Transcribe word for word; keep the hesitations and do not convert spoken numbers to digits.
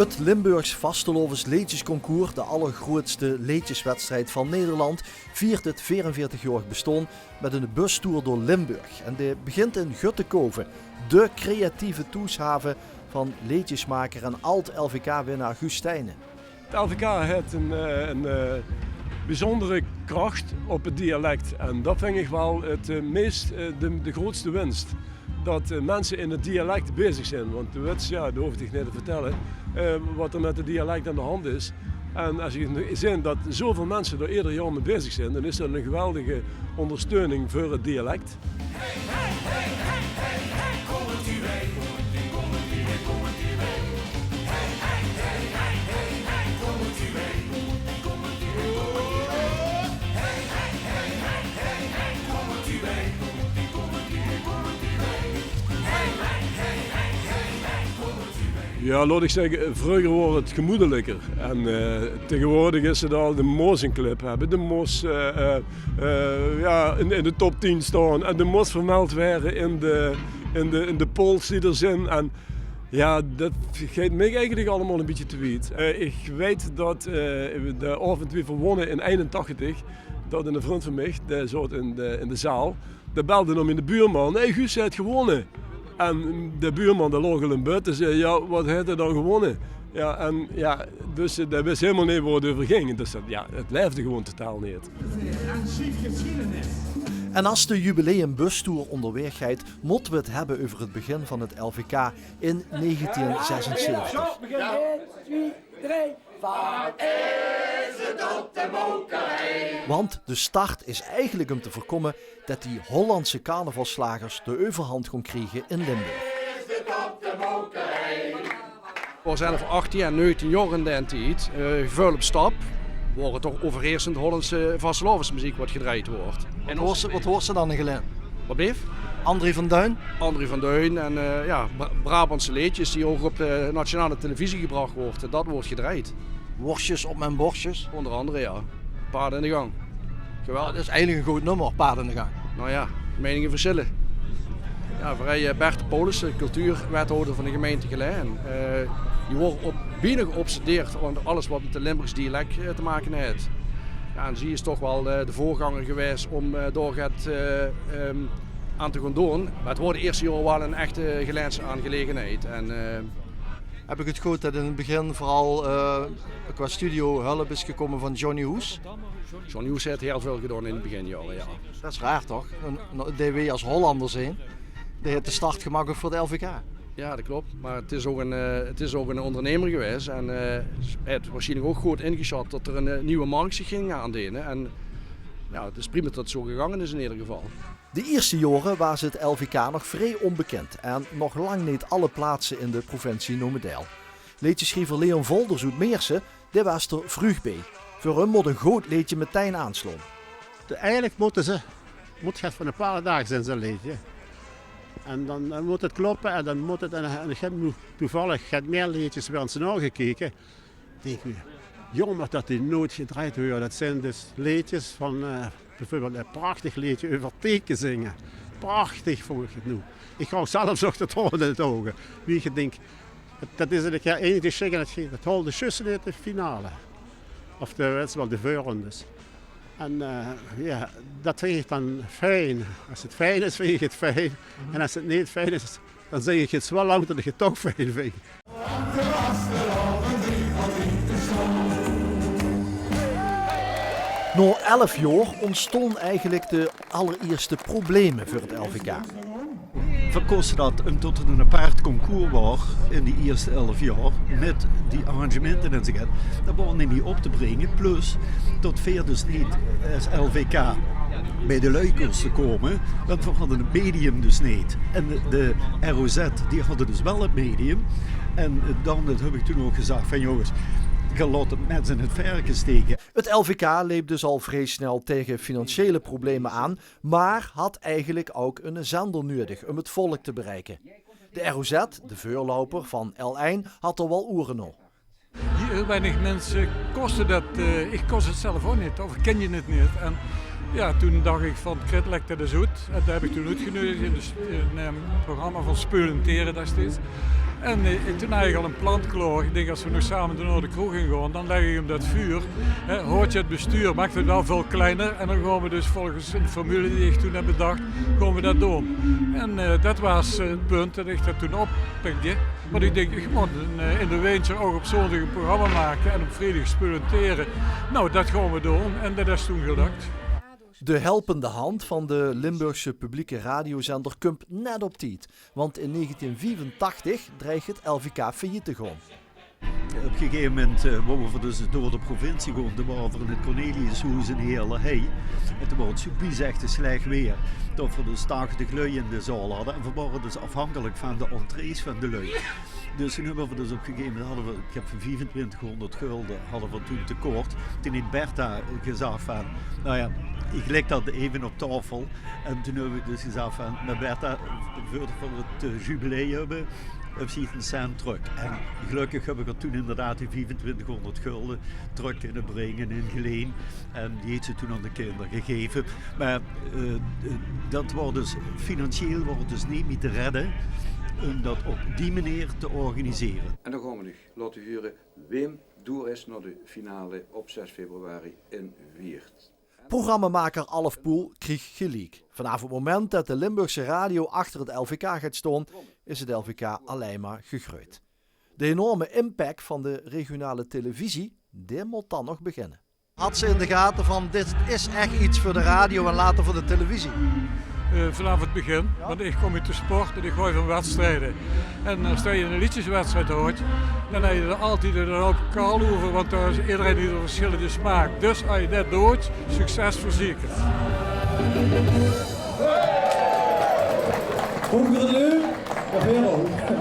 't Limburgs Vastelaovesleedjesconcours, de allergroeatste leedjeswedstrijd van Nederland, viert 't veerenveertigjaorig bestaon mit 'ne bustoer door Limburg. En dae begint in Guttekaove, de creatieve thoeshave van leedjesmaker en ald-L V K-winnaar Guus Steijnen. 't L V K haet 'n, eh, 'n, eh, biezóndere krach op 't dialek. En dat vinj ich waal 't, eh, meis, eh, de, de groeatste winst. Dat, eh, minse in 't dialek bezig zeen. Want de wits, jao, dat hoof ich dich neet te vertèlle, eh, wat d'r mit 't dialek aan de hand is. En es ich zeen dat zoväöl minse d'r eder jaor mit bezig zeen, dan is dat 'n geweldige óngersteuning veur 't dialek. Jao, laot ich zègke, vreuger waor 't gemoedeliker. En, eh, taegewoordig is 't al, de mós 'n clip höbbe, de mós, eh, eh, eh, jao, in, in de top tien staon en de mós vermeld waere in de, in de, in de polls die d'r zeen. En jao, dat geit mich eigelik allemaol 'n bietje te wied. Eh, ich weit dat, eh, de aovend wie v'r wónne in einentachtig, dat 'ne vrund van mich, dae zaot in de, in de zaal, dae belde nao miene buurman: "Hey, Guus, hae haet gewónne." En de buurman, dae loog al in bed, dae zag: "Jao, wat haet 'r dan gewónne?" Jao, en jao, dus, eh, dae wis hielemaol neet wao 't euver ging. Dus dat, jao, 't laefde gewoon totaal neet. En es de jubileumbusstoer óngerwaeg geit, mótte v'r 't höbbe euver 't begin van 't L V K in negentien zesenzeventig. Van is 't op de mokerij? Want de start is eigelik óm te veurkómme dat die Hollandse carnavalsslagers de euverhand gaon kriege in Limburg. Is 't op de mokerij? Waor zelf achttien en negentien jaor in daen tied, eh, väöl op stap. Waor 't toch euverheersend Hollandse vastelaovesmeziek wat gedrejd woort. En waat hoors se, waat hoors se dan in Gelaen? Wat bleef? André van Duin. André van Duin en, eh, jao, Bra-, Brabantse leedjes die ouch op de nationale televisie gebrach woorte, dat woort gedrejd. Worstjes op mien borstjes? Ónger angere, jao. Paarden in de gang. Geweldig. Dat is eigelik ein good nummer, Paarden in de gang. Nou jao, meininge versjille. Jao, v'r hawwe Bert Paulussen, cultuurwethouder van de gemeinte Gelaen. Eh, die woort op, bienao geobsedeerd van alles wat mit 't Limburgs dialek, eh, te make haet. Jao, en zie is toch waal, eh, de veurganger gewaes óm, eh, dao get, eh, ehm, aan te gaon doon. Mer 't woort de ierste jaore waal ein echte Gelaense aangelegenheid. En, eh, höb ich 't good dat in 't begin veural, eh, qua studio hulp is gekómme van Johnny Hoes? Johnny Hoes haet hiel väöl gedaon in de beginjaore, jao. Dat is raar, toch? Ein, ein, dae weej es Hollander zeen, dae haet de start gemaak veur 't L V K. Jao, dat klop. Mer 't is ouch ein, eh, 't is ouch ein óngernumer gewaes. En, eh, hae haet waarsjienlik ouch good ingesjat dat d'r ein, eh, nuuj markt zich ging aandene. En jao, 't is prima dat 't zoe gegange is in eder geval. De ierste jaore waas 't L V K nog vrie ónbekind en nog lang neet alle plaatse in de provincie nome deil. Leedjesjriever Leon Volders oet Meersse, dae waas d'r vreug bie. Veur häöm mót ein good leedje metein aanslaon. De, eigelik mótte ze, mót get van ein paar daag zeen, zoe'n leedje. En dan, dan mót 't kloppe en dan mót 't, en, en ich höb noe toevallig get mieë leedjes weer ins naogekeke. Dink ich, jaomer dat die noeats gedrejd waere. Dat zeen dus leedjes van, eh, bieveurbeeld ein prachtig leedje euver teke zinge. Prachtig vónj ich 't noe. Ich kreeg zelfs nog de traone in de ouge. Wie ich dink, dat, dat is in de kier ein gesjik en dat ge-, dat haolde zjus neet de finale. Of de, wèts se waal, de veurrondes. En, eh, jao, dat vinj ich dan fijn. Es 't fijn is, vinj ich 't fijn. En es 't neet fijn is, dan zègk ich 't zoe lang tot ich 't toch fijn vinj. Nao elf jaor óntstaon eigelik de allerierste probleme veur 't L V K. Veer kóste dat, ómdat 't ein apart concours waor in die ierste elf jaor, mit die arrangemente en zoe get. Dat waor neet mie op te bringe, plus dat veer dus neet es L V K bie de luuj kóste kómme, want veer hadde 't medium dus neet. En de, de R O Z, die hadde dus waal 't medium. En, eh, dan, dat höb ich toen ouch gezag van: jónges, geer laot 't mèt in 't verke steke. 't L V K leep dus al vrie snel taenge financiële probleme aan, mer had eigelik ouch eine zender nuuedig óm 't volk te bereike. De R O Z, de veurlouper van L ein, had d'r waal oere nao. Hiel weinig minse kóste det, eh, ich kós 't zelf ouch neet, of ich kènde 't neet. En jao, toen dach ich van, krit, lèk det ins oet. En dae höb ich toen oetgeneudig in de st-, in, eh, 't programma van Speulentere destieds. En, eh, toen haw ich al ein plan klaor. Ich dink, es v'r nog same nao de kroeg gaon, dan lègk ich 'm det veur. Hè, haolt geer 't bestuur, maak 't waal väöl kleiner. En dan gaon v'r dus volges ein formule die ich toen höb bedach, gaon v'r det doon. En, eh, det waas, eh, 't punt det ich det toen oppikde. Want ich dink, ich mót ein, eh, in de winter ouch op zóndig ein programma make en op vriedig Speulentere. Nou, det gaon v'r doon en det is toen gelök. De helpende hand van de Limburgse publieke radiozender kump net op tied, want in negentien viefentachtig dreig 't L V K failliet te gaon. Op e gegeve moment, eh, wouwe v'r dus door de provincie gaon. Toen waore v'r in 't Corneliushoes in Heerle. En toen waor 't zoe biezegte slech weer, det v'r dus tachtig lui in de zaal hadde. En v'r waore dus aafhankelik van de entrees van de lui. Dus toen höbbe v'r dus op e gegeve moment, hadde v'r, ich höb veur viefentwintighóngerd gulde, hadde v'r toen tekort. Toen haet Bertha gezag van, nou jao, ich lèk det effe op taofel. En toen höb ich dus gezag van, mer Bertha, veurdet v'r 't, eh, jubileum höbbe, höbs se ein cent trök. En gelökkig höb ich 'r toen inderdaad die viefentwintighóngerd gulde trök kinne bringe in geleen. En die haet ze toen aan de kinder gegeve. Mer, eh, eh, det waor dus, financieel waor 't dus neet mie te redde óm det op die meneer te organisere. En dan gaon v'r nog laote hure wae door is nao de finale op zes februari in Wieërt. Programmamaker Alf Poel kreeg geliek. Vanaaf 't moment det de Limburgse radio achter 't L V K geit staon, is 't L V K allein mer gegreujd. De enorme impact van de regionale televisie, dae mót dan nog beginne. Had ze in de gate van: dit is ech get veur de radio en later veur de televisie? Eh, vanaaf 't begin, want ich kóm oet de sport en ich haoj van wedstrieje. En es se ein leedjeswedstried haots, dan höbs se altied ein houp kal euver, want dao is ederein haet ein versjillende smaak. Dus es se det doots, succes verzekerd. Hogere lui, of hogere?